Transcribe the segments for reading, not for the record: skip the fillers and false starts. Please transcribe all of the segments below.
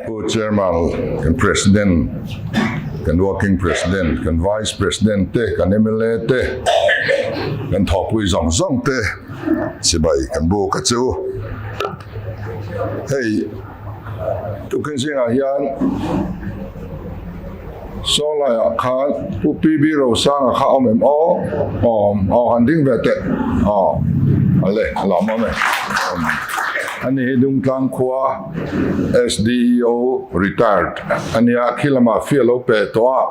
Pu Chairman, kan President, kan Working President, kan Vice President te, kan mla te, kan thawhpui zawng zawng te chibai kan buk a chu. Hei tukin zingah hian Sawlaiah khan Pu PB Rosanga kha awm em aw? Awm, aw han ding ve teh. Aw, ale, a lo awm e. Ani hi Dungtlang khua SDEO retired a nia, khi lamah fee a lo pe tawh a.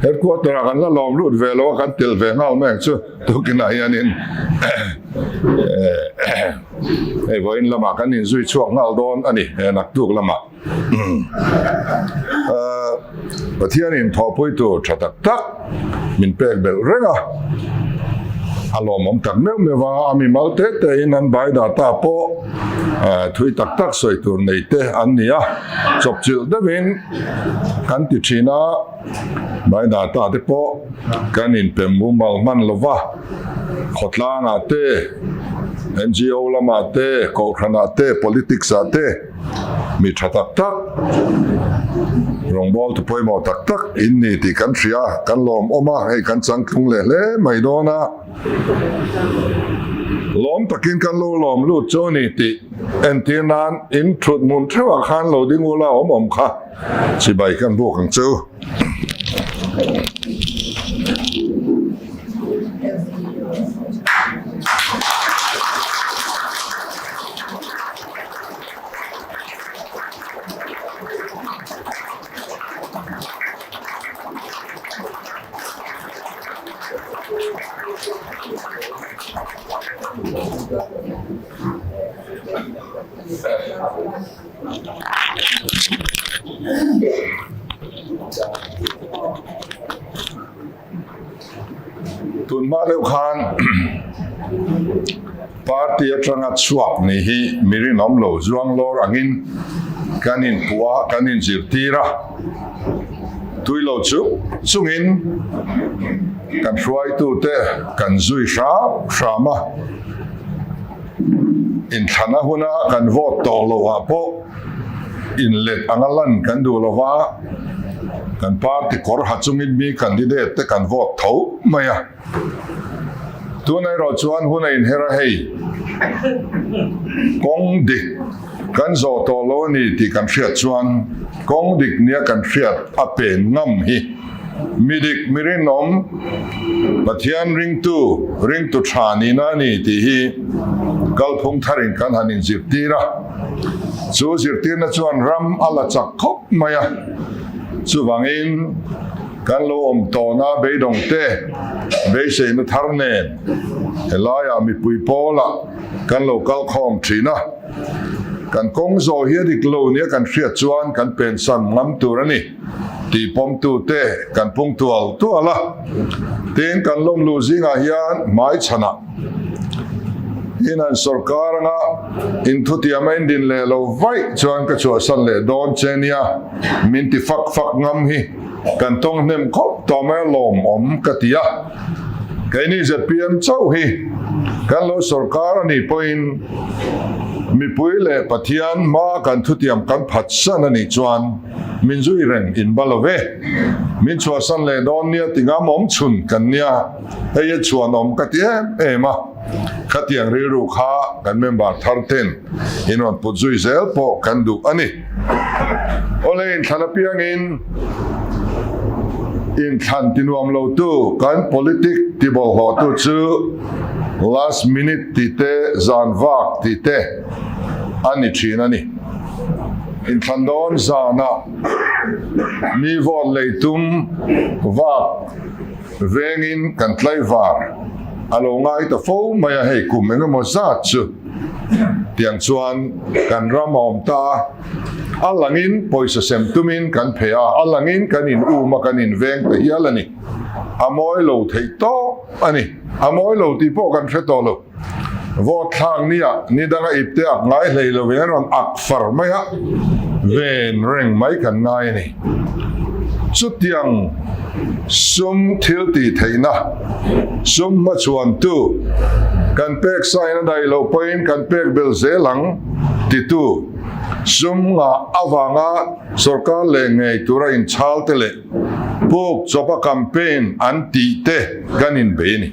Headquarter ah kan la lawm lut ve lo a, kan tel ve nghal mai ang chu tukinah hianin hei vawiin lamah kan inzui chhuak nghal dawn a ni, naktuk lamah. Pathianin thawhpui tur tha tak tak min pek belh reng a, a lawmawm tak meuh meuh a, a mimal te te in an bai data pawh thui tak tak sawi tur nei te an ni a, chawpchilh deuhin kan ti thin a, bai data te pawh kan inpe mumal hman lo va, khawtlangah te, NGO lamah te, kohhranah te, politics ah te. Mi tha tak tak, rawngbawltu pawimawh tak tak in ni tih kan hria, kan lawm awm a, hei kan changtlung leh hle mai dawn a. Lawm takin kan lo lawm lut chu a ni tih entir nan in thut hmun theuhah khan lo ding ula awm awm kha chibai kan buk ang chu. Tun hma deuh khan party atanga chhuak ni hi mi rinawm lo zuang lawr angin kan inpuh a, kan inzirtir a. Tui lo chu chungin kan hruaitute kan zui hram hram a. Inthlana huna kan vote tawh loh ah pawh inlet anga lan kan duh lo va, kan party kawr ha chungin mi candidate te kan vote tho mai a. Tuna erawh chuan hun a inher a hei, kawng dik kan zawh tawh lo a ni tih kan hriat chuan kawng dik nia kan hriat a pen ngam hi mi dik mi rinawm Pathian ringtu ringtu tha nihna a ni tih hi kalphung tharin kan han inzirtir a. Chu zirtirna chuan ram a la chak khawp mai a, chuvangin kan lo awm tawhna beidawng te beiseina thar nen helaiah mipui pawlah kan lo kal khawm thin a, kan kawng zawh hi a dik lo nia kan hriat chuan kan pensan ngam tur a ni tih pawmtute kan pung tual tual a, tin kan lawmluh zingah hian hmaichhanah. In an sawrkar anga in thutiam a indin leh lo vaih chuan ka chhuahsan leh dawn che nia, min ti fak fak ngam hi kan tawng hnem khawp tawh mai a lawmawm ka ti a. Keini zpm chauh hi kan lo sawrkar a nih pawhin mipui leh Pathian hmaa kan thutiam kan phatsan a nih chuan min zui reng in ba lo ve. Min chhuahsan leh dawn nia ti ngam awm chhun kan nia. Hei a chhuanawm ka ti em em a, khatiang rilru kha kan member thar ten in rawn put zui zel pawh kan duh a ni. Awle inthlan apiangin inthlan ti nuam lo tu kan politic ti bawlhhlawh tu chu last minute tih te zan vak tih te a ni thin a ni. Inthlan dawn zanah mi vote lei tum vak Vengin kan tlaivar a lo ngai ta fo mai a, hei kum eng emaw zat chu tiang chuan kan ram a awm ta a, a langin pawisa sem tumin kan phei a, a langin kan in um a, kan in veng ta hial a ni. A mawi lo theih tawp a ni. A mawi lo tih pawh kan hre tawh lo. Vote thlak nia ni danga ipte ak ngai hlei lovin an rawn ak far mai a, ven reng mai kan ngai a ni. Chutiang sum thil tih theihna, sum hmachhuantu, kan pek sain a daih loh pawhin kan pek bel zel ang titu. Sum ngah avanga sorkar leh ngei tura inchhal te leh puk chawpa campaign an tih te kan inbei a ni.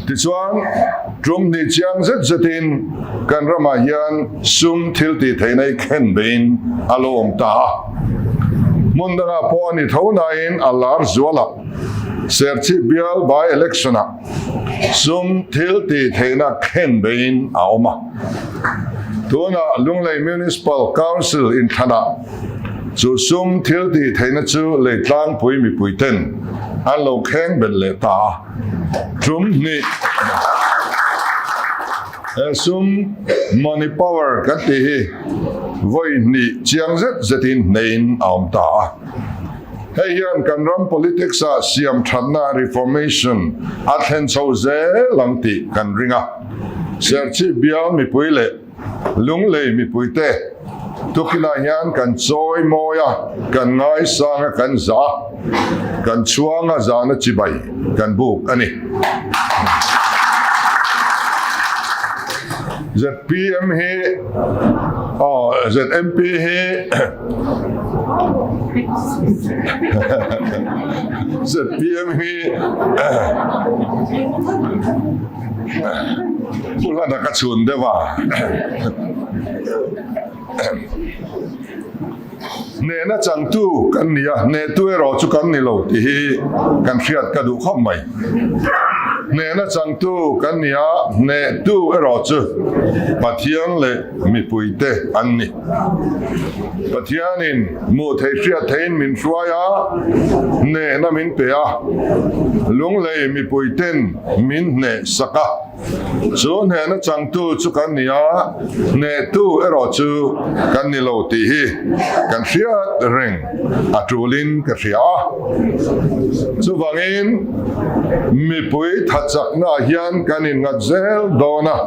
Tichuan, tum hnih chiang zet zetin kan ramah hian sum thil tih theihna hi khen beiin a lo awm ta a. Hmun dangah pawh a ni tho nain a lar zual a, Serchhip bial by election-ah sum thil tih theihna khen beiin a awm a. Tunah Lunglei Municipal Council inthlanah chu sum thil tih theihna chu Leitlangpui mipuiten an lo kheng belh leh ta a. Tum hnih he sum money power kan tih hi vawi hnih chiang zet zetin hneiin a awm ta a. Hei hian kan ram politics ah siam thatna reformation a thlen chho zel ang tih kan ring a. Serchhip bial mipui leh Lunglei mipuite tukinah hian kan chawi mawi a, kan ngaisang a, kan zah a, kan chhuang a, zahna chibai kan buk a ni. ZPM hi aw ZMP hi ZPM hi Pu Hlana ka chhun deuh a. Hnehna changtu kan ni a, hnehtu erawh chu kan ni lo tih hi kan hriat ka duh khawp mai. Hnehna changtu kan ni a, hnehtu erawh chu Pathian leh mipuite an ni. Pathianin hmuh theih hriat theihin min hruai a, hnehna min pe a, Lunglei mipuiten min hneh sak a. Chu hnehna changtu chu kan ni a, hnehtu erawh chu kan ni lo tih hi kan hriat reng a tulin ka hria a. Chuvangin mipui thachaknaah hian kan innghat zel dawn a,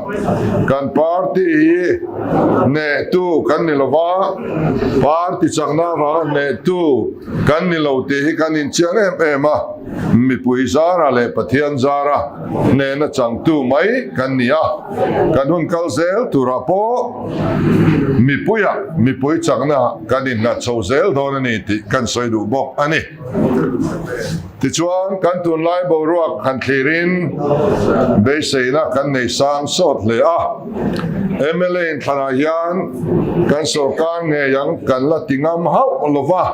kan party hi Hnehtu kan ni lo va, party chakna avanga hnehtu kan ni lo tih hi kan inchiang em em a, mipui zara leh Pathian zara hnehna changtu mai kan ni a, kan hun kal zel turah pawh mipuiah mipui chakna kan innghat chho zel dawn a ni tih kan sawi duh bawk a ni. Tichuan, kan tunlai boruak han thlirin beiseina kan nei sang sawt hle a. Mla inthlanah hian kan sorkar ngei ang kan la ti ngam hauh lo va,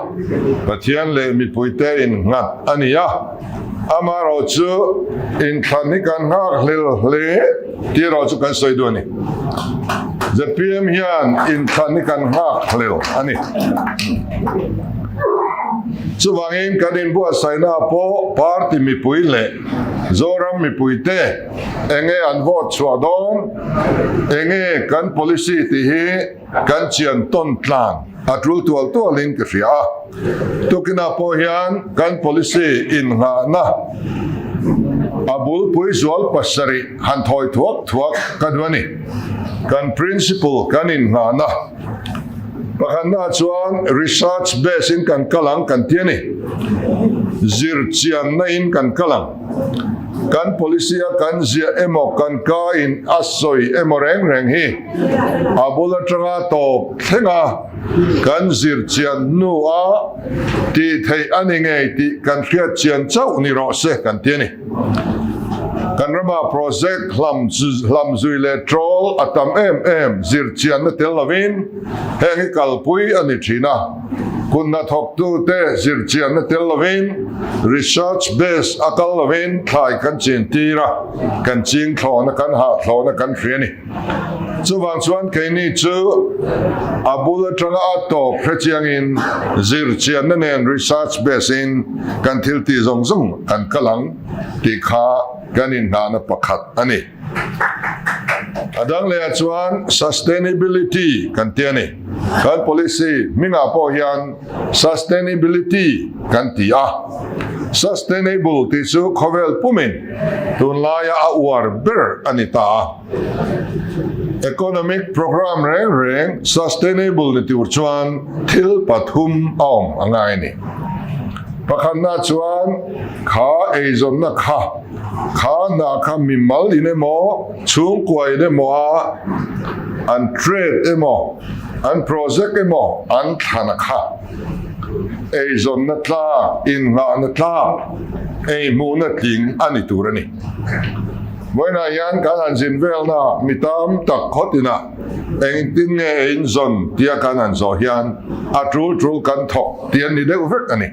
Pathian leh mipuite innghat a ni a. Amaherawh chu inthlan hi kan nghak hlel hle tih erawh chu kan sawi duh a ni. Zpm hian inthlan hi kan nghak hlel a ni. Chuvangin kan inbuatsaihna pawh party mipui leh Zoram mipuite enge an vote chhuah dawn, enge kan policy tih hi kan chian tawn tlan a tul tual tualin ka hria a. Tukinah pawh hian kan policy innghahna a bulpui zual pasarih han thawi thuak thuak ka duh a ni. Kan principle kan innghahna pakhatnaah chuan research base in kan kal ang kan ti a ni. Zirchianna in kan kal ang. Kan policy a kan ziah emaw kan ka in a sawi emaw reng reng hi a bul atanga tawp thleng a kan zir chian hnu a tih theih a ni ngei tih kan hriat chian chauh ni rawh se kan ti a ni. Kan rama project hlam hlam zui leh troll a tam em em zir chianna tel lovin heng hi kalpui a ni thin a. Kut hnathawktute zir chianna tel lovin research base a kal lovin thlai kan chin tir a, kan ching thlawhna kan hah thlawhna kan hria a ni. Chuvang chuan keini chu a bul atanga a tawp hrechiangin zirchianna nen research base in kan thil tih zawng zawng kan kal ang tih kha kan inhnahna pakhat a ni. A dang lehah chuan sustainability kan ti a ni. Kan policy hmingah pawh hian sustainability kan ti a. Sustainable tih chu khawvel pumin tunlaia a uar ber a ni ta a. Economic programme reng reng sustainable ni tur chuan thil pathum a awm a ngai a ni. Pakhatna chuan kha eizawnna kha, kha hna kha mimal in emaw, chhungkua in emaw a. An trade emaw, an project emaw an thlan a kha. Eizawnna tlak, innghahna tlak, ei hmuhna tling a ni tur a ni. Vawiinah hian kan han zin velna mi tam tak khawtinah engtin nge ei inzawn tia kan han zawh hian a tul tul kan thawk tih an ni deuh vek a ni.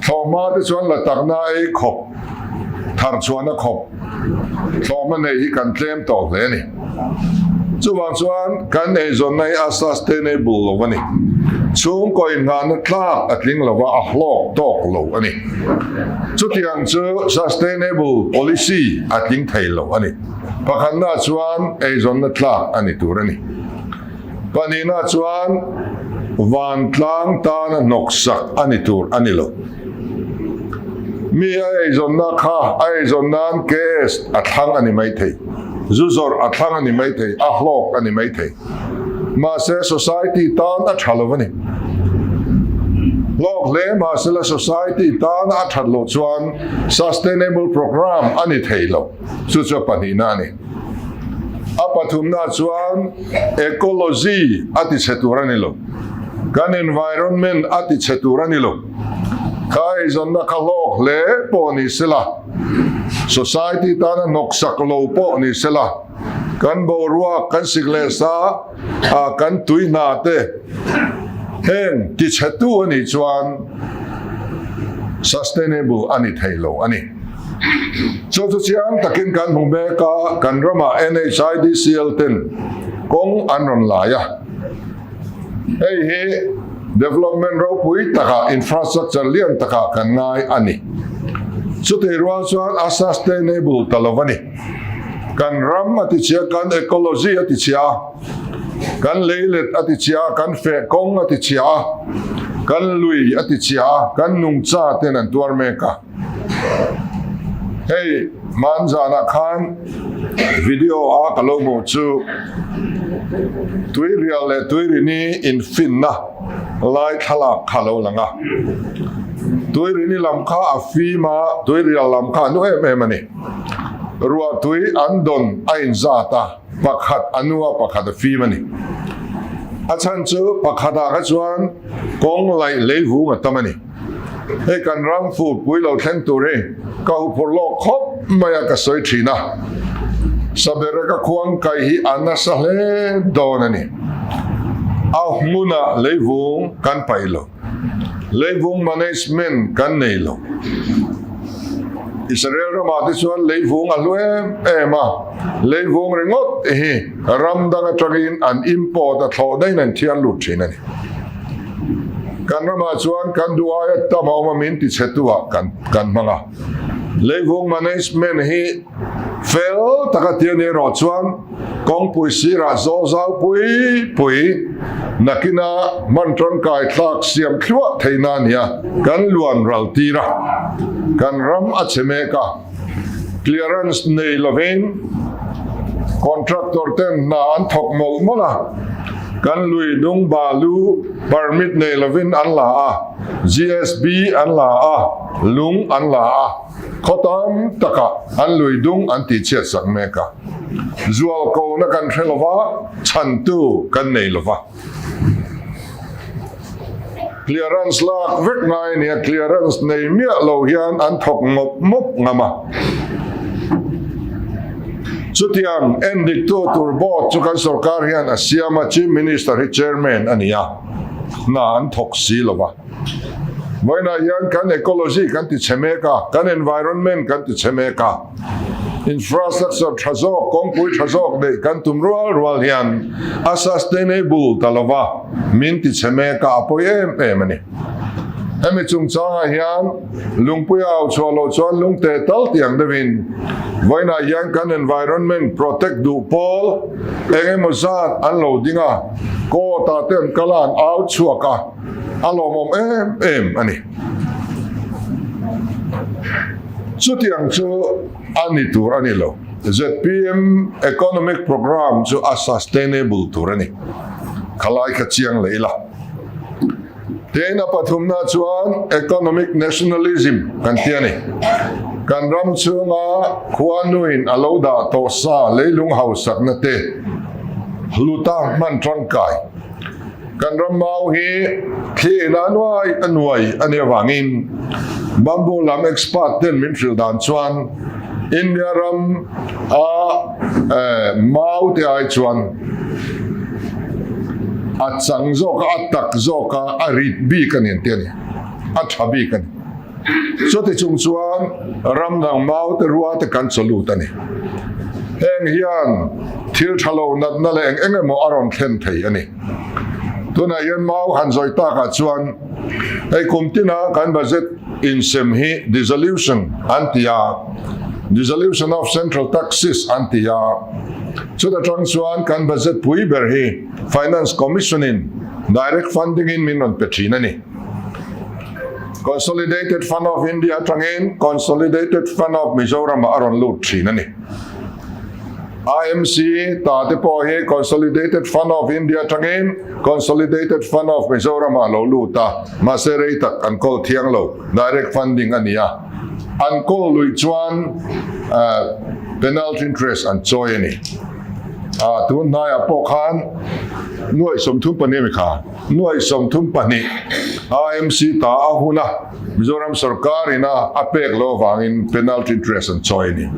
Thlawhhma te chuan la takna ei khawp, tharchhuahna khawp thlawhhma nei hi kan tlem tawh hle a ni. Chuvang chuan kan eizawnna hi a sustainable lo a ni. Chhungkaw inngahna tlak a tling lo va, a hlawk tawk lo a ni. Chutiang chu sustainable policy a tling thei lo a ni. Pakhatna chuan eizawnna tlak a ni tur a ni. Pahnihna chuan vantlang tana hnawksak a ni tur a ni lo. Mi a eizawnna kha a eizawn nan KS a thlang a ni mai thei, zu zawrh a thlang a ni mai thei, a hlawk a ni mai thei. Mahse society tan a tha lo a ni. Hlawk hle mahsela society tan a that loh chuan sustainable programme a ni thei lo. Chu chu a pahnihna a ni. A pathumna chuan ecology a ti chhe tur a ni lo. Kan environment a ti chhe tur a ni lo. Kha eizawnna kha hlawk hle pawh ni sela, society tana hnawksak lo pawh ni sela, kan boruak, kan sik leh sa, kan tui hna te heng ti chhetu a nih chuan sustainable a ni thei lo a ni. Chu chu chiang takin kan hmu mek a, kan ramah NHIDCL ten kawng an rawn lai a. Hei hi development ropui takah, infrastructure lian takah kan ngai a ni. Chutih rual chuan a sustainable ta lo a ni. Kan ram a tichhia, kan ecology a tichhia a, kan leilet a tichhia a, kan feh kawng a tichhia a, kan lui a tichhia a, kan nungcha ten an tuar mek a. Hei hman zanah khan video a ka lo hmuh chu Tuirial leh Tuirini infinna lai thlalak kha lo lang a. Tuirini lam kha a fim a, Tuirial lam kha a nu em em a ni. Ruah tui an dawn a inzat a, pakhat a nu a, pakhat a fim a ni. A chhan chu pakhatah kha chuan kawng laih leivung a tam a ni. Hei kan ram furpui lo thleng tur hi ka huphurh lawk khawp mai a ka sawi thin a, Sabereka khuang kai hi a nasa hle dawn a ni. A hmunah leivung kan paih lo, leivung management kan nei lo. Israel ramah te chuan leivung a hlu em em a, leivung ringawt hi ram dang atangin an import a thlawh daihin an thiar lut thin a ni. Kan ramah chuan kan duh aia tam a awm a min ti chhe tu ah kan kan hmang a. Leivung management hi fel taka tia ni erawh chuan kawngpui sirah zawl zau pui pui nakina hman tangkai thlak siam thluah theihna a ni a, kan luan ral tir a, kan ram a chhe mek a. Clearance nei lovin contractor ten hna an thawk mawlh mawlh a, kan lui dung balu permit nei lovin an la a, GSB an la a, lung an la a, khaw tam takah an lui dung an tihchhiat sak mek a, zualkona kan hre lova, chhantu kan nei lova. Clearance lak vek ngai nia, clearance nei miah lo hian an thawk mawp mawp ngam a. Chutiang endiktu tur board chu kan sorkar hian a siam a, Chief Minister hi Chairman a ni a, hna an thawk si lo va. Vawiinah hian kan ecology kan ti chhe mek a, kan environment kan ti chhe mek a. Infrastructure tha zawk, kawngpui tha zawk neih kan tum rual rual hian a sustainable ta lova, min ti chhe mek a, a pawi em em a ni. Hemi chungchangah hian lungpui a au chhuah loh chuan lungte tal tiang deuhin vawiinah hian kan environment protect duh pawl eng emaw zat an lo ding a, court ah te an kal a, an au chhuak a, a lawmawm em em a ni. Chutiang chu a ni tur a ni lo. Zpm economic programme chu a sustainable tur a ni. Khalai kha chiang leh ila. Tin, a pathumna chuan economic nationalism kan ti a ni. Kan ram chhunga khuanuin a lo dah tawh sa leilung hausakna te. Hluta hman tangkai. Kan ram mau hi thli ina nuai a nuai a nih avangin bamboo lam expert ten min hrilh dan chuan India ram a mau te ai chuan a chang zawk a, a tak zawk a, a rit bik a ni an ti a ni, a tha bik a ni. Chuti chung chuan ram dang mau te rua te kan chaw lut a ni. Heng hian thil tha lo natna leh eng eng emaw a rawn thlen thei a ni. Tunah hian mau han zawi takah chuan hei kum tina kan budget insem hi dissolution an ti a, dissolution of central taxes an ti a, chuta tang chuan kan budget pui ber hi Finance Commission in direct funding in min rawn pe thin a ni. Consolidated Fund of India atangin Consolidated Fund of Mizoram ah a rawn lut thin a ni. IMC ta te pawh hi Consolidated Fund of India atangin Consolidated Fund of Mizoram ah a lo lut a, mahse rei tak an kawl thiang lo, direct funding a ni a, an kawl luih chuan penalty interest an chawi a ni. Tun hnaiah pawh khan nuaih 32 a mi kha. Nuaih 32 IMC ta a hun a, Mizoram sorkar in a a pek loh avangin penalty interest an chawi a ni.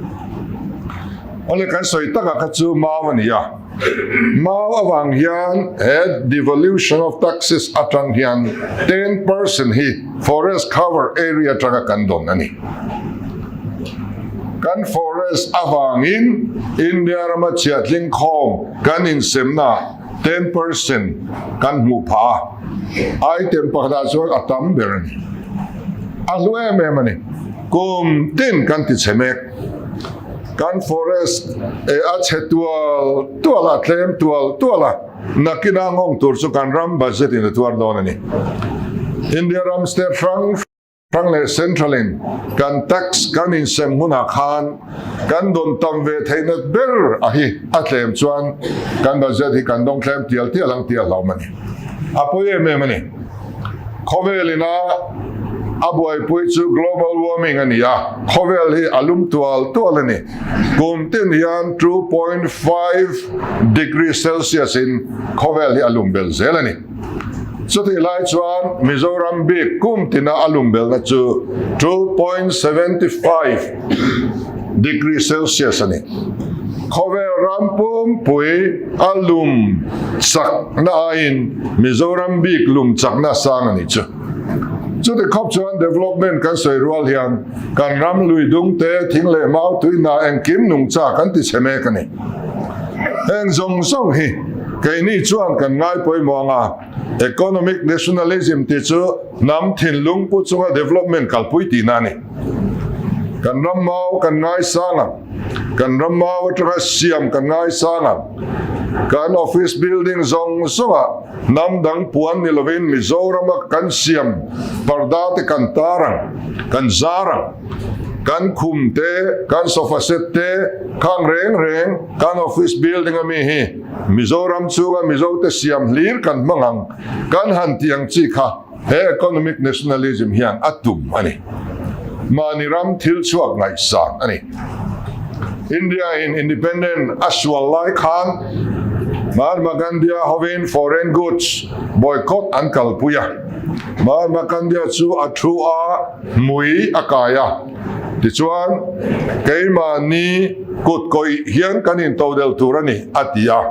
Awle kan sawi takah kha chu mau a ni a, mau avang hian he devolution of taxes atang hian 10% hi forest cover area atanga kan dawn a ni. Kan forest avangin India rama chhiatling khawm kan insemna 10% kan hmuh phah a, item pakhatah chuan a tam ber a ni. A hlu em em a ni. Kum tin kan ti chhe mek. Kan forest e a chhe tual tual a, tlem tual tual a, nakina nghawng tur chu kan ram budget in a tuar dawn a ni. India ram state hrang Hrang leh Central in kan tax kan insem hunah khan kan dawn tam ve theihna ber a hi a tlem chuan kan budget hi kan dawng tlem tial tial ang tih a hlauhawm a ni. A pawi em em a ni. Khawvel ina a buaipui chu global warming a ni a, khawvel hi a lum tual tual a ni. Kum tin hian 2.5 degree Celsius in khawvel hi a lum belh zel a ni. Chutih lai chuan Mizoram bik kum tina a lumbelna chu 2.75 degree Celsius a ni. Khawvel ram pumpui a lum chakna aiin Mizoram bik lum chakna sang a nih chu. Chuti khawp chuan development kan sawi rual hian kan ram lui dung te, thing leh mau tui hna engkim nungcha kan ti chhe mek a ni. Heng zawng zawng hi keini chuan kan ngai pawimawh ang a, Economic Nationalism tih chu hnam thinlung pu chunga development kalpui tihna a ni. Kan ram mau kan ngaisang ang, kan ram mau atanga siam kan ngaisang ang, kan office building zawng zawngah hnam dang puan ni lovin Mizorama kan siam parda te kan tar ang, kan zar ang. Kan khum te, kan sofa set te, khang reng reng kan office building a mi hi Mizoram chhunga Mizo te siam hlir kan hmang ang, kan han tih ang chi kha he economic nationalism hian a tum a ni. Mahni ram thil chhuak ngaihsan a ni. India in independent a sual lai khan Mahatma Gandhi-a hovin foreign goods boycott an kalpui a. Mahatma Gandhi-a chu a thu a. Hmui a kai a, tichuan keimahni kut kawih hian kan intodel tur a ni, a ti a.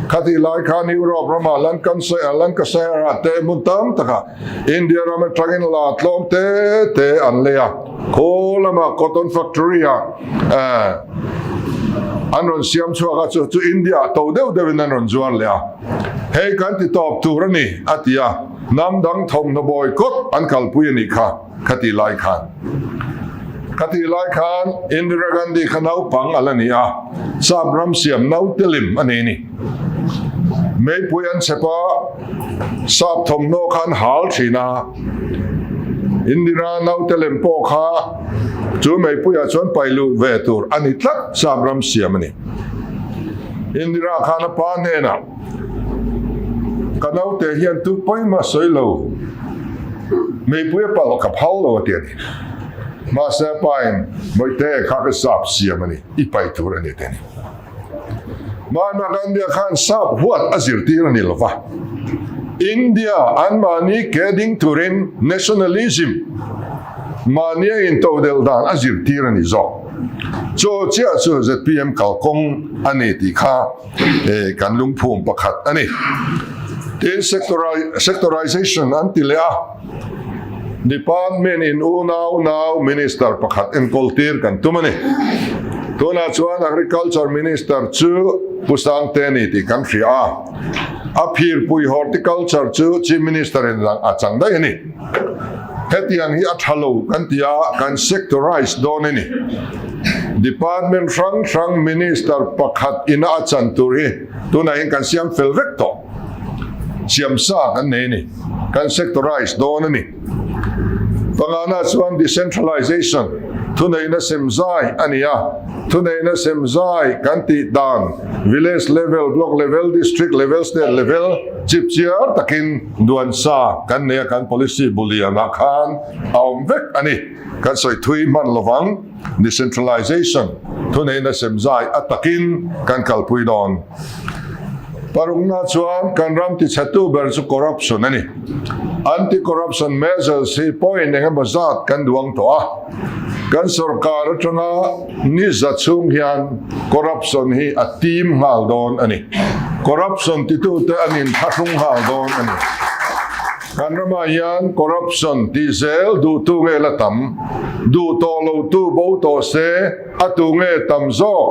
Khatih lai khan Europe ramah Lancashire-ah te hmun tam takah India ram atangin la tlawm te te an lei a, khaw lamah cotton factory-ah an rawn siam chhuak a, chu chu India-ah to deuh deuhin an rawn zuar leh a. Hei kan ti tawp tur a ni, a ti a. Hnam dang thawmhnaw boycott an kalpui a nih kha, kha tih lai khan. Kha tih lai khan Indira Gandhi kha naupang a la ni a, Sap ram siam naute lim a nei a ni. Meipui an chep a, Sap thawmhnaw kha an hal thin a, Indira naute lem pawh kha chu meipuiah chuan paih luh ve tur a ni tlat, Sap ram siam a ni. Indira khan a pa hnenah, Ka naute hian tu pawimah sawi lo, meipui a palh ka phal lo a ti a ni. Mahse a pain, Mawite, kha ka zap siam a ni, i paih tur a ni a ti a ni. Mahatma Gandhi-a khan sap huat a zirtir a ni lo va. India anmahni ke ding turin nationalism mahnia intodelh dan a zirtir a ni zawk. Chu chiah chu zpm kalkawng a ni tih kha kan lungphum pakhat a ni. Tin, sectorization an ti leh a, department in unau nau minister pakhat enkawl tir kan tum a ni. Tunah chuan Agriculture Minister chu Pu Sangte a ni tih kan hria a, a phirpui Horticulture chu Chief Minister in a chang daih a ni. Hetiang hi a tha lo kan ti a, kan sectorize dawn a ni. Department hrang hrang Minister pakhat ina a chan tur hi tunah hian kan siam fel vek tawh. Siam sa kan nei a ni. Kan sectorize dawn a ni. Pangana chuan decentralization, thuneihna sem zai a ni a. Thuneihna sem zai kan tih dan village level, block level, district level, state level chip chiar takin Duan sa kan nei a, kan policy bulianah khan a awm vek a ni. Kan sawi thui hman lovang, decentralization thuneihna semzai a takin kan kalpui dawn. Parukna chuan kan ram tichhetu ber chu corruption a ni. Anti-corruption measures hi point eng emaw zat kan duang tawh a. Kan sorkar atanga Ni za chhung hian corruption hi a tim nghal dawn a ni. Corruption titute an inthlahrung nghal dawn a ni. Kan ramah hian corruption tih zel duhtu nge la tam, duh tawh lotu bo tawh se a tu nge tam zawk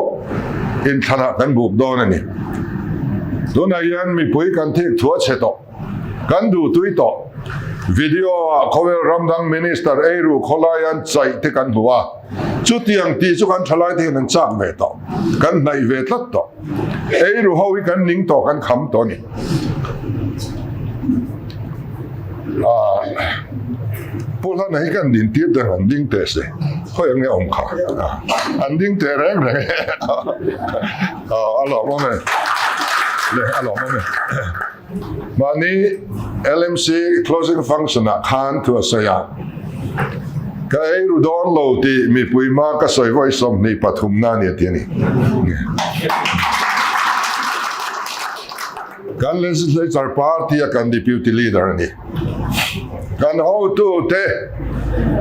inthlanah kan buk dawn a ni. Tunah hian mipui kan thik thu a chhe tawh. Kan duh tui tawh. Video ah khawvel ram dang minister eiru khawlai an chaih te kan hmu a. Chutiang tih chu kan thalai te hian an chak ve tawh. Kan hnaih ve tlat tawh. Eiru ho hi kan ning tawh, kan kham tawh a ni. Pu Hlana hi kan din tir deuh an ding teh se. Khawi ang nge awm kha? An ding teh reng reng e. A lawmawm e. Le, a lawmawm e. Mahni LMC closing function ah khan thu a sawi a, Ka ei ru dawn lo tih mipui hma ka sawi vawi 23 na a ni a ti a ni. Kan Legislature Party a kan Deputy Leader a ni. Kan hotute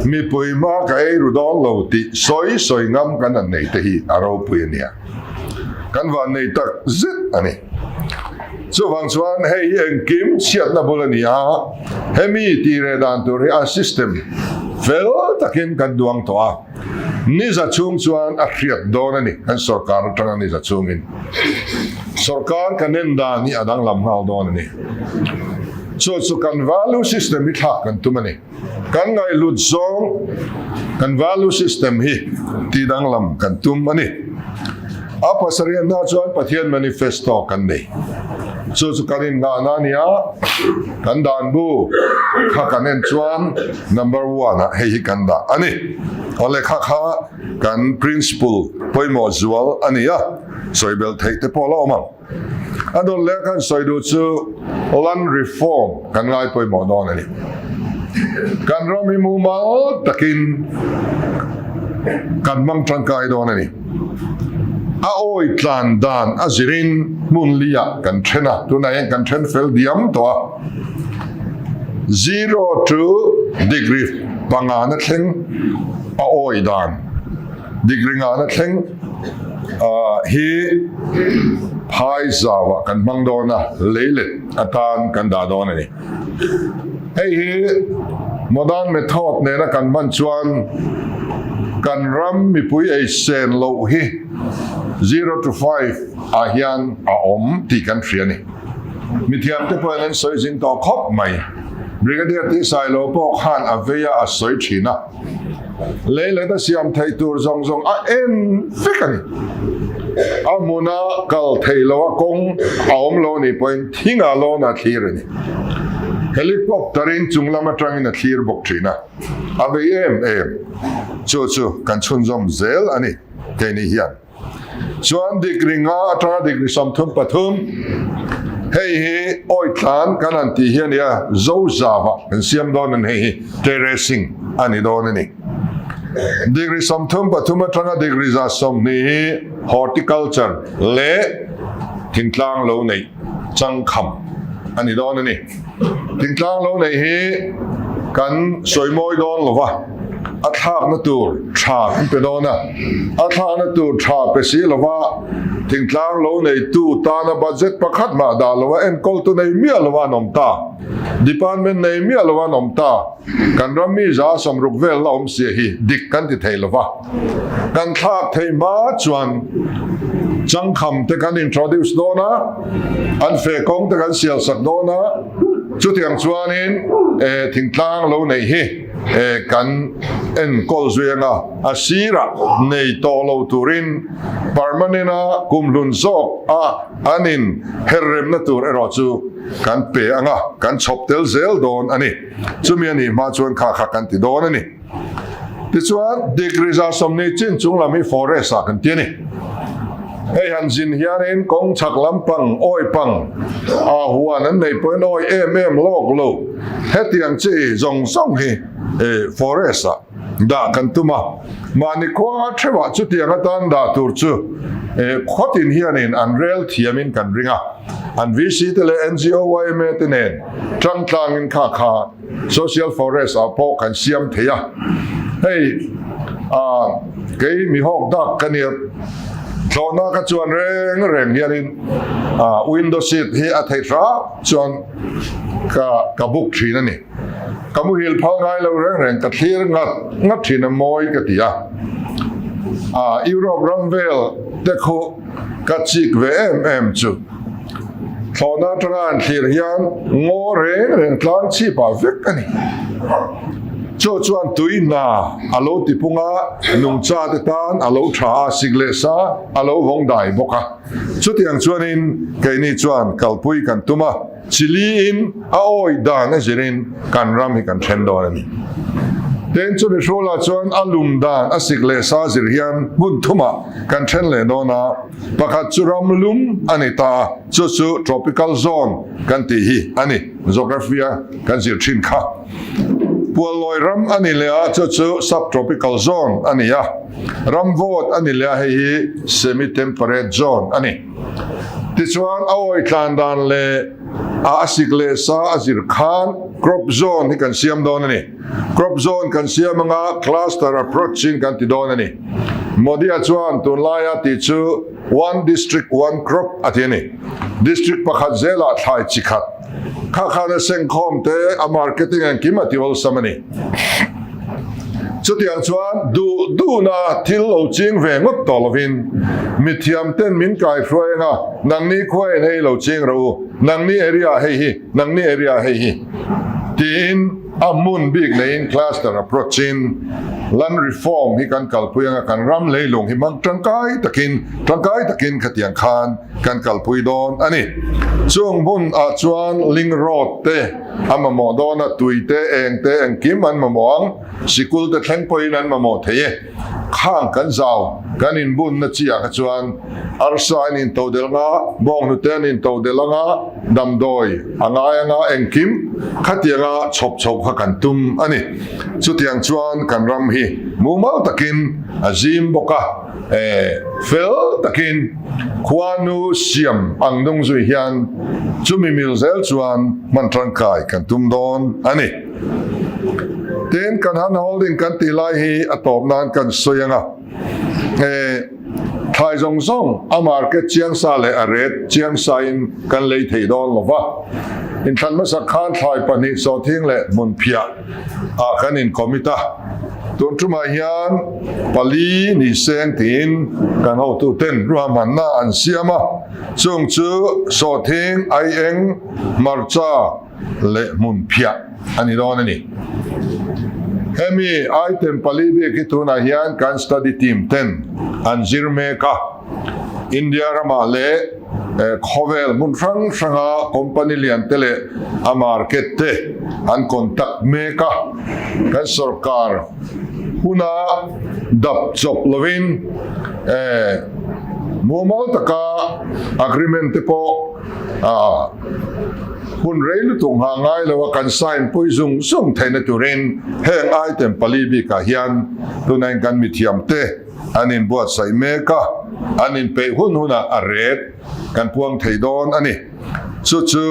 mipui hma ka ei ru dawn lo tih sawi sawi ngam kan han nei te hi a ropui a nia. Kan van nei tak zet a ni. Chuvang chuan hei hi engkim chhiatna bul a ni a, hemi tih reh dan tur hi a system fel takin kan duang tawh a, niza chhung chuan a hriat dawn a ni, kan sorkar atanga niza chhungin sorkar kan en dan hi a danglam nghal dawn a ni. Chu chu kan value system hi thlak kan tum a ni. Kan ngaihhlut zawng kan value system hi tih danglam kan tum a ni. A pasarihna chuan Pathian manifesto kan nei. Chu chu kan innghahna a ni a, kan dan bu kha kan en chuan number one ah hei hi kan dah a ni. Awle kha kha kan principle pawimawh zual a ni a, sawi belh theih te pawh la awm ang. A dawt leh kan sawi duh chu land reform kan ngai pawimawh dawn a ni. Kan ram hi mumal takin kan hmang tangkai dawn a ni. A awi tlan dan a zirin hmun liah kan then a, tunah hian kan then fel diam tawh a. Zero to degree pangana thleng a awi dan. Degree ngana thleng hi phai zauah kan hmang dawn a, leilet atan kan dah dawn a ni. Hei hi modern method nena kan hman chuan kan ram mipui ei sen loh hi zero to five ah hian a awm tih kan hria a ni. Mithiamte pawhin an sawi zing tawh khawp mai. Brigadier Tisailo pawh khan a vei a, a sawi thin a. Leilet a siam theih tur zawng zawng a en vek a ni. A hmuna kal theih loh a kawng a awm lo nih pawhin thingah lawn a thlir a ni. Helicopter in chung lam atangin a thlir bawk thin a, a vei em em. Chu chu kan chhunzawm zel a ni keini hian. Chuan degree nga atanga degree 33, hei hi awitlan kan han tih hi a nia, zo zava kan siam dawn a ni, hei hi terracing a ni dawn a ni. Degree 33 atanga degree 120 hi horticulture leh. Thingtlang lo neih changkham a ni dawn a ni. Thingtlang lo neih hi kan sawi mawi dawn lo va, a thlakna tur tha kan pe dawn a. A thlakna tur tha pe si lo va, thingtlang lo neitu tana budget pakhat mah dah lo va, enkawltu nei miah lo va an awm ta. Department nei miah lo an awm ta. Kan ram mi za 60 vel la awm sia hi dik kan ti thei lo va. Kan thlak thei hma chuan changkham te kan introduce dawn a, an fe kawng te kan sial sak dawn a, chutiang chuanin thingtlang lo neih hi kan enkawl zui anga a sirah nei tawh lo turin permanent a kumhlun zawk a an in her remna tur erawh chu kan pe anga kan chhawp tel zel dawn a ni. Chumi a nih hma chuan kha kha kan ti dawn a ni. Tichuan, degree 20 chin chung lam hi forest ah kan ti a ni. Hei han zin hianin kawng chhak lampang, awi pang, ah huan an neih pawhin awi em em lawk lo. Hetiang chi zawng zawng hi forest ah dah kan tum a. Mahni khua theuhah chutiang atan dah tur chu khuatin hianin an rel thiamin kan ring a. An VC te leh NGO yma te nen tangtlangin kha kha Social forest ah pawh kan siam thei a, hei ah kei mi hawk dak ka nia, thlawhna ka chuan reng reng hianin ah window seat hi a theih hram chuan ka ka book thin a ni. Ka muhil phal ngai lo reng reng ka thlir ngat ngat thin a mawi ka ti a, ah Europe ram vel te khu Ka chik ve em em chu. Thlawhna atanga an thlir hian ngaw reng reng tlang chhip ah vek a ni. Chu chuan tui hna a lo ti pung a, nungcha te tan a lo tha a, sik leh sa a lo vawng dai bawk a. Chutiang chuanin keini chuan kalpui kan tum a. Chili-in a awi dan a zirin kan ram hi kan then dawn a ni. Tin, chumi hrualah chuan a lum dan a sik leh sa zir hian hmun thumah kan then leh dawn a, pakhat chu ram lum a ni ta a, chu chu tropical zone kan tih hi a ni, geography-a kan zir thin kha. Puallawi ram a ni leh a, chu chu subtropical zone a ni a, ram vawt a ni leh a, hei hi semi-temperate zone a ni. Tichuan, a awi tlan dan leh a a sik leh sa a zir khan crop zone hi kan siam dawn a ni. Crop zone kan siam anga cluster approach in kan ti dawn a ni. Modi-a chuan tunlaia tih chu one district one crop a ti a ni. District pakhat zelah thlai chi khat kha khan a sengkhawm te a marketing engkim a ti awlsam a ni. Chutiang chuan duh duhna thil lo ching ve ngawt tawh lovin mithiam ten min kaihruai anga nangni khuain hei lo ching rawh u, nangni area hei hi, nangni area hei hi tiin a hmun bik neiin cluster approach in land reform hi kan kalpui anga kan ram leilung hi hmang tangkai takin tangkai takin khatiang khan kan kalpui dawn a ni. Chung hmun ah chuan link road te A mamawh dawn a, tui te, eng te, engkim an mamawh ang, sikul te thleng pawhin an mamawh thei e. Khang kan zau, kan inbunna chi ah kha chuan arsa an intodelh anga, bawnghnute an intodelh anga, damdawi a ngai anga, engkim khatianga chhawp chhoh kha kan tum a ni. Chutiang chuan kan ram hi mumal takin a zim bawk a. Fel takin khuanu siam ang nung zui hian chumi mil zel chuan hman tangkai kan tum dawn a ni. Tin, kan hand holding kan tih lai hi a tawp nan kan sawi ang a, thlai zawng zawng a market chiang sa leh a rate chiang sa in kan lei thei dawn lo va. Inthlan hmasak khan thlai pahnih sawhthing leh hmun phiah ah kan in commit a, tun tumah hian pali ni seng tiin kan hotu ten ruahmanna an siam a, chung chu sawhthing, aieng, hmarcha leh hmun phiah a ni dawn a ni. Hemi item pali bik hi tunah hian kan study team ten an zir mek a, India ramah leh khawvel hmun hrang hranga company lian te leh a market te an contact mek a, kan sorkar huna dap chawp lovin mumal taka agreement te pawh hun rei lutuk nghah ngai lo a kan sign pui zung zung theihna turin heng item pali bikah hian tunain kan mithiam te. an inbuatsaih mek a, an inpeih hun hunah a ret kan puang thei dawn a ni. Chu chu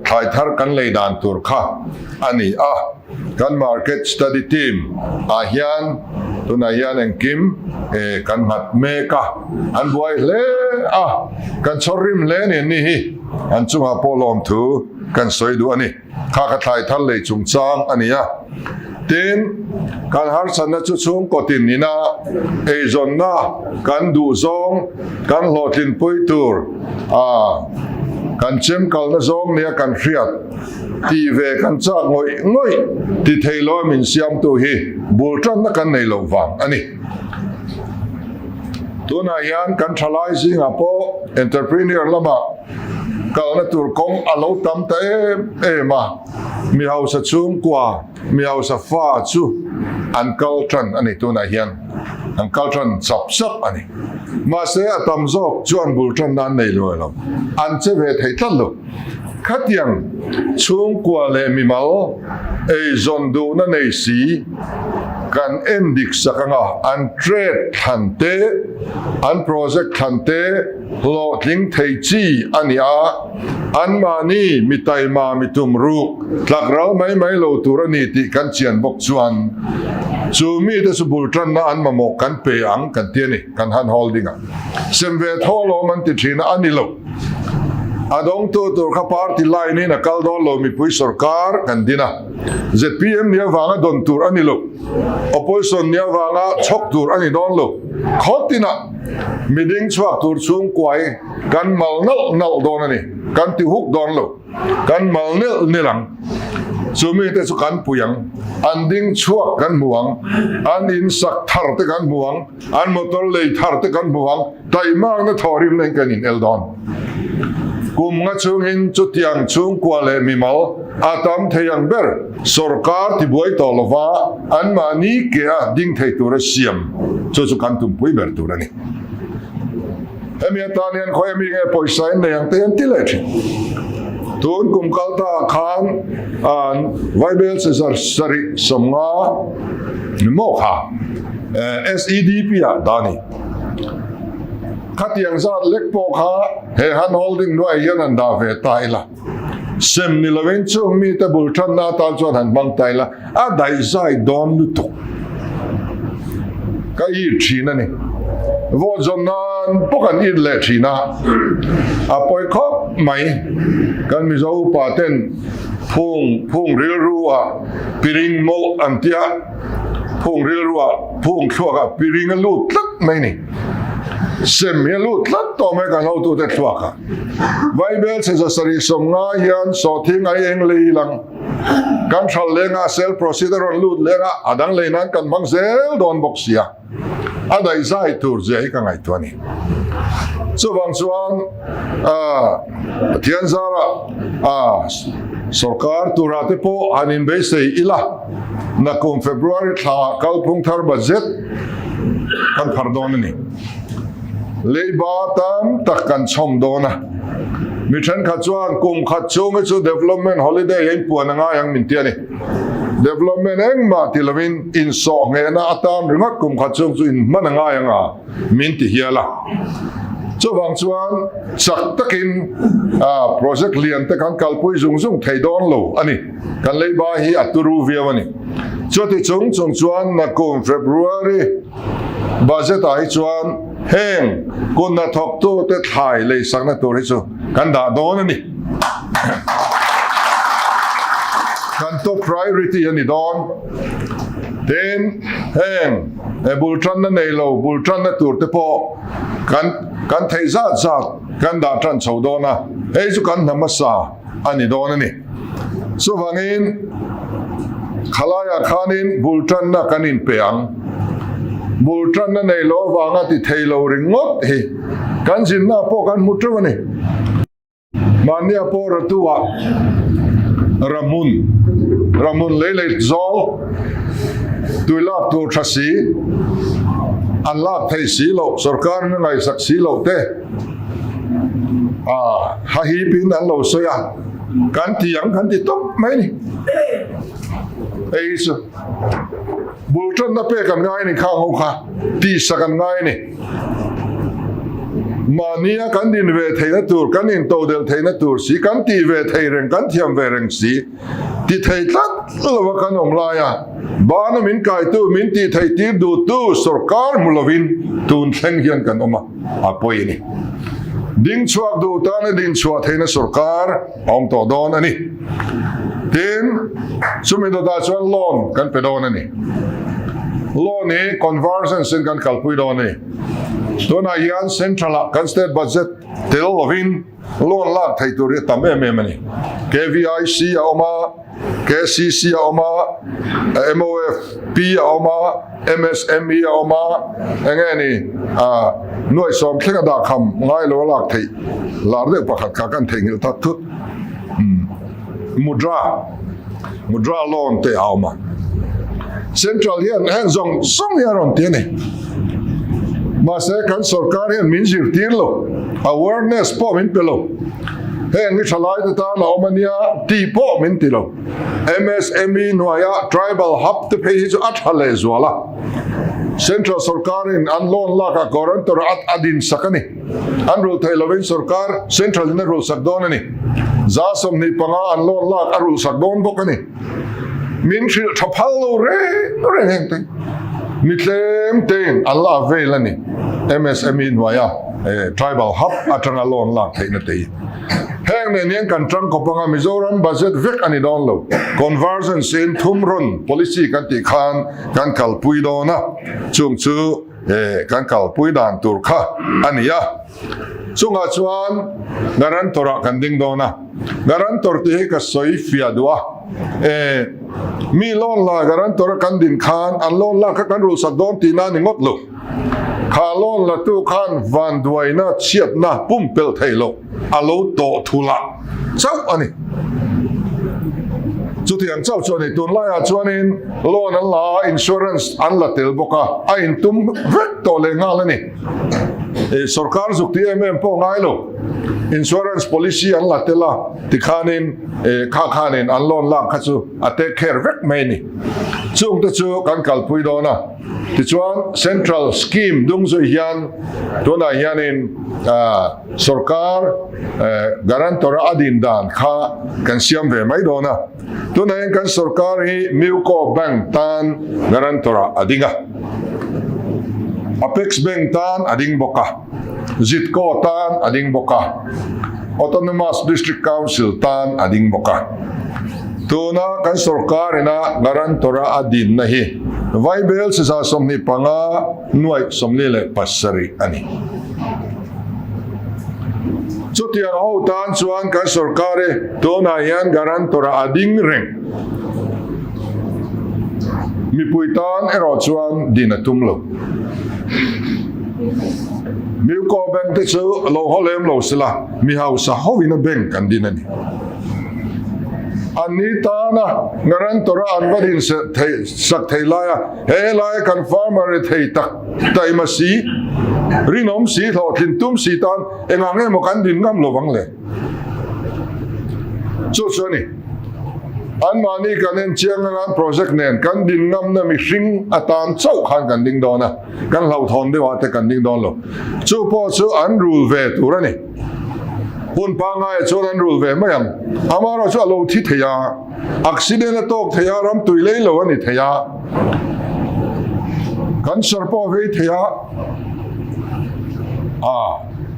thlai thar kan lei dan tur kha a ni a. Kan Market Study Team ah hian tunah hian engkim kan nghat mek a, an buai hle a, kan chhawr rim hle a ni an ni hi, an chungah pawh lawmthu kan sawi duh a ni. Kha ka thlai thar lei chungchang a ni a. Tin, kan harsatna chu chhungkaw tin ina eizawnna kan duh zawng kan hlawhtlinpui tur a kan chem kalna zawng nia kan hriat tih ve kan chak ngawih ngawih ti thei lo a min siamtu hi bul tanna kan nei loh vang a ni. Tunah hian kan thalai zingah pawh entrepreneur lamah kalna tur kawng a lo tam ta em em a, mi hausa chhungkua, mi hausa fa chu an kal tan a ni tunah hian an kal tan chap chap a ni. Mahse a tam zawk chuan bul tanna an nei lo elo, an che ve thei tlat lo. Khatiang chhungkua leh mimal eizawn duhna nei si kan en dik sak anga an trade thlan te, an project thlan te hlawhtling thei chi a ni a, anmahni mi taima mi tum ruk tlak ral mai mai lo tur a ni tih kan chian bawk chuan chu mite chu bul tanna an mamawh kan pe ang kan ti a ni, kan han holding a sem ve tho alawm an ti thin a, a ni lo. A dawngtu tur kha party line in a kal dawn lo mipui sorkar kan din a, zpm ni avanga dawn tur a ni lo, opposition ni avanga chhawk tur a ni dawn lo, khaw tinah mi ding chhuak tur chhungkuai kan mal nalh nalh dawn a ni, kan ti huk dawn lo, kan mal nelh nelh ang, chu mite chu kan pui ang, an ding chhuak kan hmu ang, an in sak thar te kan hmu ang, An motor lei thar te kan hmu ang, taihmakna thawhrimna in kan in el dawn. Kum nga chungin chutiang chhungkua leh mimal a tam thei ang ber sorkar tibuai tawh lova anmahni ke a ding thei tura siam chu chu kan tumpui ber tur a ni. Hemi atan hian khawi ami nge pawisa in nei ang te hian ti leh thin. Tun kum kal ta ah khan Vaibel Cezar sarih 50 ni maw kha SEDP ah dah a ni. Khatiang zat lek pawh kha he hand holding hnuaiah hian han dah ve ta ila. Sem ni lovin chung mite bul tanna atan chuan han hmang ta ila, a daihzai dawn lutuk. Ka it thin a ni. Vote zawn nan pawh kan it leh thin a, a pawi khawp mai. Kan Mizo upa ten phung phung rilru ah piring mawlh an tia, phung rilru ah phung thluak ah piring a lut tlat mai ni. Sem hi a lut tlat tawh mai kan hotute thluak ah. Vaibel chhe 750 hian sawhthing ai eng lei lang. Kan hral leng a, sale proceed a rawn lut leng a, a dang lei nan kan hmang zel dawn bawk sia. A daihzai tur zia hi ka ngaihtuah a ni. Chuvang chuan Pathian zara sorkar tura te pawh han inbeisei ila, nakum February thla kalphung thar budget kan phar dawn a ni. Leiba tam tak kan chhawm dawn a, mi thenkhat chuan kum khat chhung hi chu development holiday a inpuan a ngai ang min ti a ni. Development engmah ti lovin insawh nghehna atan ringawt kum khat chhung chu inhman a ngai ang a min ti hial a. Chuvang chuan chak takin project lian te kan kalpui zung zung thei dawn lo a ni. Kan leiba hi a turu viau a ni. Chuti chung chung chuan nakum February Budget ah hi chuan heng kut hnathawktu te thlai leisakna tur hi chu kan dah dawn a ni. Kan top priority a ni dawn. Tin, heng bul tanna nei lo bul tanna tur te pawh kan kan theih zat zat kan dah tan chho dawn a, hei chu kan hna hmasa a ni dawn a ni. Chuvangin khalaiah khanin bul tanna kan inpe ang. Bul tanna nei lo avanga ti thei lo ringawt hi kan zinna pawh kan hmu teuh a ni. Mahnia pawh Ratuah Rahmun, Rahmun lei lei zawl tui lak tur tha si, an lak thei si loh, sorkarin a ngaihsak si loh te, a hahipin an lo sawi a. Kan ti ang kan ti tawp mai ni. Hei hi chu bul tanna pek an ngai a ni khang ho kha tihsak an ngai a ni. Mahnia kan din ve theihna tur, kan intodelh theihna tur si, kan tih ve thei reng, kan thiam ve reng si, ti thei tlat lova kan awm lai a, bana min kaitu, min tih theih tir duhtu sorkar hmu lovin tun thleng hian kan awm a, a pawi a ni. Ding chhuak duh tana din chhuah theihna sorkar a awm tawh dawn a ni. Tin, chumi dawtah chuan loan kan pe dawn a ni. Loan hi convergence in kan kalpui dawn a ni. Tunah hian central ah kan state budget tel lovin loan lak theih tur hi a tam em em a ni. KVIC a awm a, KCC a awm a, MOFP a awm a, MSME a awm a, eng nge ni nuaihsawm thleng a dahkham ngai lo a lak theih lar deuh pakhat kha kan theihnghilh tak thut. Mudra, Mudra loan te a awm a. Central hian heng zawng zawng hi a rawn ti a ni. Mahse kan sorkar hian min zirtir lo, awareness pawh min pe lo. Heng hi thalai te tan a awm a nia tih pawh min ti lo. MSME hnuaia Tribal Hub te phei hi chu a tha leh zual a. Central sorkarin an loan lakah guarantor a a din sak a ni. An rulh theih lovin sorkar Central in a rulh sak dawn a ni. 25% an loan lak a rulh sak dawn bawk a ni. Min hrilh tha phal lo reng reng heng te mi tlem tein an la vel a ni. MSME hnuaia Tribal Hub atanga loan lak theihna te hi. Heng nen hian kan tangkawp anga Mizoram budget vek a ni dawn lo. Convergence in thum run policy kan tih khan kan kalpui dawn a, chung chu kan kalpui dan tur kha a ni a. Chungah chuan guarantor ah kan ding dawn a, guarantor tih hi ka sawi fiah duh a, mi loan la guarantor a kan din khan an loan lak kha kan rulhsak dawn tihna a ni ngawt lo. Kha loan la tu khan vanduaina chhiatna pumpelh theih loh a lo tawh thul ah chauh a ni. Chutiang chauh chu a ni. Tunlaiah chuanin loan an la a, insurance an la tel bawk a, a intum vek tawh leh nghal a ni. Sorkar zuk ti em em pawh ngai lo. Insurance policy an la tel a, tikhanin kha khanin an loan lak kha chu a take care vek mai a ni. Chungte chu kan kalpui dawn a. Tichuan Central Scheme dung zui hian tunah hianin sorkar guarantor a din dan kha kan siam ve mai dawn a. Tunah hian kan sorkar hi Muco Bank tan guarantor ah a ding a, Apex Bank tan a ding bawk a, Zitco tan a ding bawk a, Autonomous District Council tan a ding bawk a. Tuna kan sorkar ina guarantor a a dinna hi Vaibel siza 25 nuaih 47 a ni. Chutiang ho tan chuan kan sorkar hi tunah hian guarantor a a ding reng. Mipui tan erawh chuan din a tum lo. Muco Bank te chu lo haw lem lo sela, mi hausa hovin a bank an din a ni. Anni tana guarantor a an va din sak thei laia he laia kan farmer ri thei tak taima si, rinawm si, hlawhtlin tum si tan engah nge maw kan din ngam lo vang le? Chu chu a ni. Anmahni kan en chiang anga an project nen kan din ngamna mihring atan chauh khan kan ding dawn a, kan hlauhthawn deuh ah te kan ding dawn lo. Chu pawh chu an rul ve tur a ni. Hun pangngai ah chuan an rul ve mai ang. Amaherawh chu a lo thi thei a, accident a tawk thei a, ram tui lei lo a ni thei a, cancer pawh a vei thei a, ah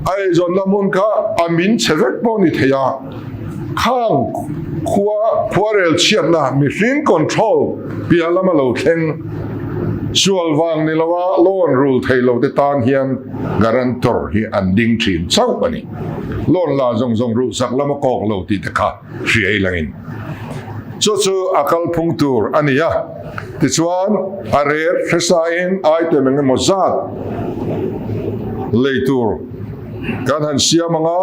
a eizawnna hmun kha a min chhe vek pawh a ni thei a, khang khua khuarel chhiatna mihring control piah lama lo thleng sual vang ni loa loan rul thei lo te tan hian guarantor hi an ding thin chauh a ni. Loan la zawng zawng ruhsak lama kawk lo tih te kha hria i langin chu chu a kalphung tur a ni a. Tichuan a ret hresain item eng emaw zat lei tur kan han siam ang a,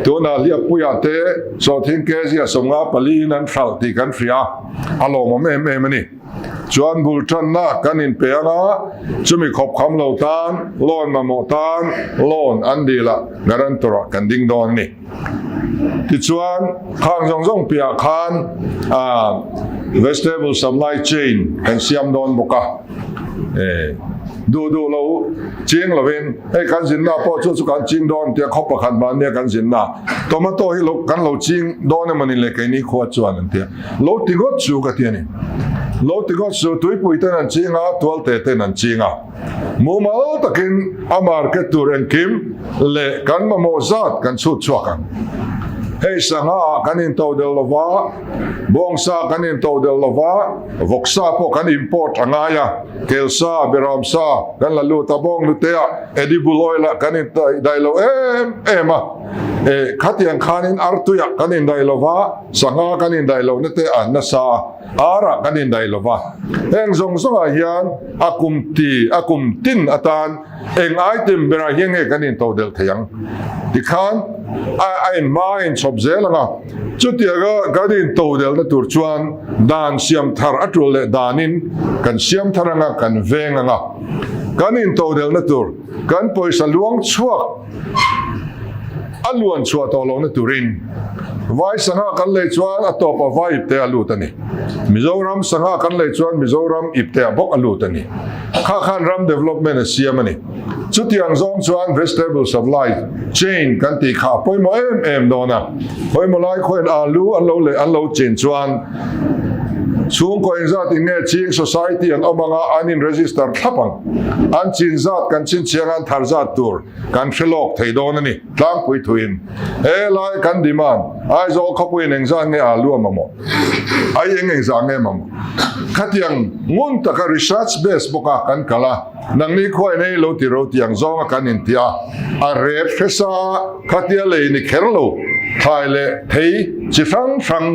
tunah hliappuiah te sawhthing kg a 54 in an hralh tih kan hria a, a lawmawm em em a ni. Chuan bul tanna kan inpe ang a, chumi khawp kham lo tan loan mamawh tan loan an dil ah guarantor ah kan ding dawn a ni. Tichuan khang zawng zawng piah khan vegetable supply chain kan siam dawn bawk a, duh duh lo ching lovin hei kan zinna pawh chu chu kan ching dawn tia khaw pakhat mahnia kan zinna tomato hi lo kan lo ching dawn emawni le keini khua chuan an tia. Lo ti ngawt chu ka ti a ni. Lo ti ngawt chu tuipui ten an ching a, tualte ten an ching a. Mumal takin a market tur engkim leh kan mamawh zat kan chhut chhuak ang. Hei sangha ah kan into del lo va, bawngsa kan into del lo va, vawksa pawh kan import a ngai a, kelsa, beramsa kan la lut a, bawnghnute-ah edible oil ah kan indaih lo em em a. Eh, khatiang khanin artuiah kan indaih lo va, Sangha kan indaih lohna te a nasa a, arah kan indaih lo va. Heng zawng zawngah hian a kum ti, a kum tin atan eng item berah hian nge kan intodelh thei ang? Tikhan a a inhma a inchhawp zel ang a. Chutianga kan intodelhna tur chuan dan siam thar a tul leh danin kan siam thar ang a, kan veng ang a. Kan intodelhna tur, kan pawisa luang chhuak a luan chhuah tawh lohna turin Vai sangha kan lei chuan a tawpa vai ipte a lut a ni. Mizoram sangha kan lei chuan Mizoram ipte ah bawk a lut a ni. Kha khan ram development a siam a ni. Chutiang zawng chuan vegetable supply chain kan tih kha a pawimawh em em dawn a. Pawimawh lai khawiin alu an lo leh an lo chin chuan chhungkaw engzat in nge ching society an awm anga an in register thlap ang. An chin zat kan chhinchhiang a an thar zat tur kan hre lawk thei dawn a ni. Tlangpui thuin he lai kan demand Aizawl khawpuiin engzah nge aa luah mamawh? Ai eng engzah nge mamawh? Khatiang ngun taka research base bawka kan kal a, nangni khuain ei lo ti ro tiang zawnga kan inti a, a ret hresa khatia lei ni kher lo thlai leh thei chi hrang hrang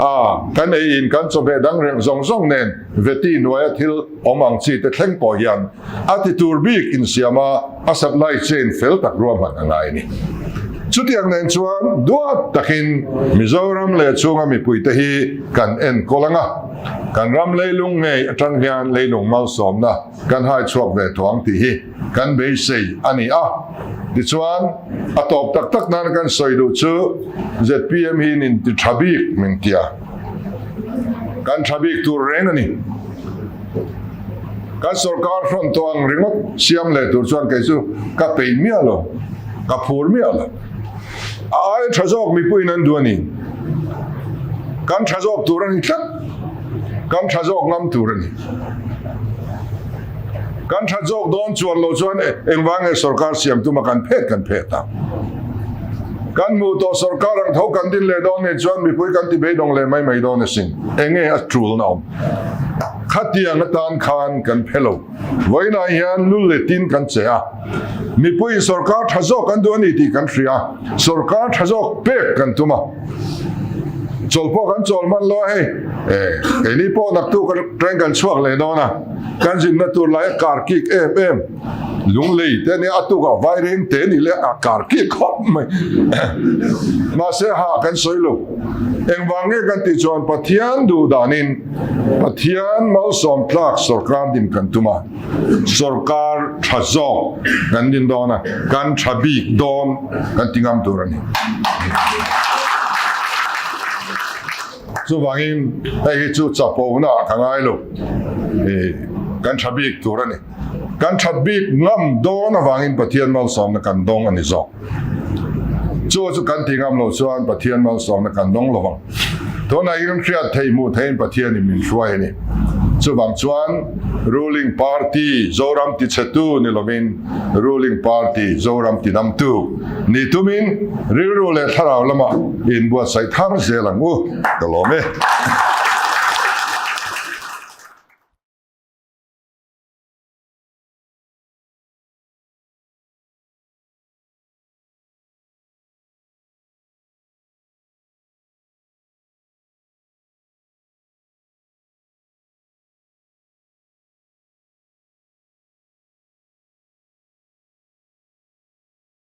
a kan ei in kan chawhmeh dang reng zawng zawng nen veti hnuaia thil awm ang chi te thleng pawh hian a ti tur bik insiam a, a supply chain fel tak ruahman a ngai a ni. Chutiang nen chuan duat takin Mizoram leh chhunga mipuite hi kan enkawl ang a, kan ram leilung ngei atang hian leilung malsawmna kan hai chhuak ve tawh ang tih hi kan beisei a ni a. Tichuan, a tawp tak tak nana kan sawi duh chu zpm hi nin ti tha bik min tia. Kan tha bik tur reng a ni. Kan sorkar hrawn tawh ang ringawt siam leh tur chuan kei chu ka peih miah lo, ka phur miah lo. A aia tha zawk mipuiin an duh a ni. Kan tha zawk tur a ni tlat. Kan tha zawk ngam tur a ni. Kan tha zawk dawn chuan lo chuan engvang nge sorkar siam tuma kan phet kan phet ang. Kan hmuh tawh sorkar ang tho kan din leh dawn nih chuan mipui kan ti beidawng leh mai mai dawn asin. Enge a tulna awm? Khatiang atan khan kan phe lo. Vawiinah hian lu letin kan che a. Mipuiin sorkar tha zawk an duh a ni tih kan hria a. Sorkar tha zawk pek kan tum a. Chawl pawh kan chawl hman lo a hei. Eh, keini pawh naktuk atangin kan chhuak leh dawn a. Kan zinna tur lai a kar kik em em. Lunglei te nia a tukah vaireng te ni leh a kar kik khawp mai. Mahse ha kan sawi lo. Engvang nge kan tih chuan Pathian duh danin Pathian malsawm tlak sorkar din kan tum a, sorkar tha zawk kan din dawn a, kan tha bik dawn kan ti ngam tur a ni. Chuvangin hei hi chu chapona ah ka ngai lo, kan tha bik tur a ni. Kan that bik ngam dawn avangin Pathian malsawmna kan dawng a ni zawk. Chu chu kan ti ngam lo chuan Pathian malsawmna kan dawng lo vang. Tunah hian hriat theih hmuh theihin Pathianin min hruai a ni. Chuvang chuan ruling party Zoram tichhetu ni lovin ruling party Zoram tidamtu ni tumin rilru leh thlarau lamah inbuatsaih thar zel ang u. Ka lawm e.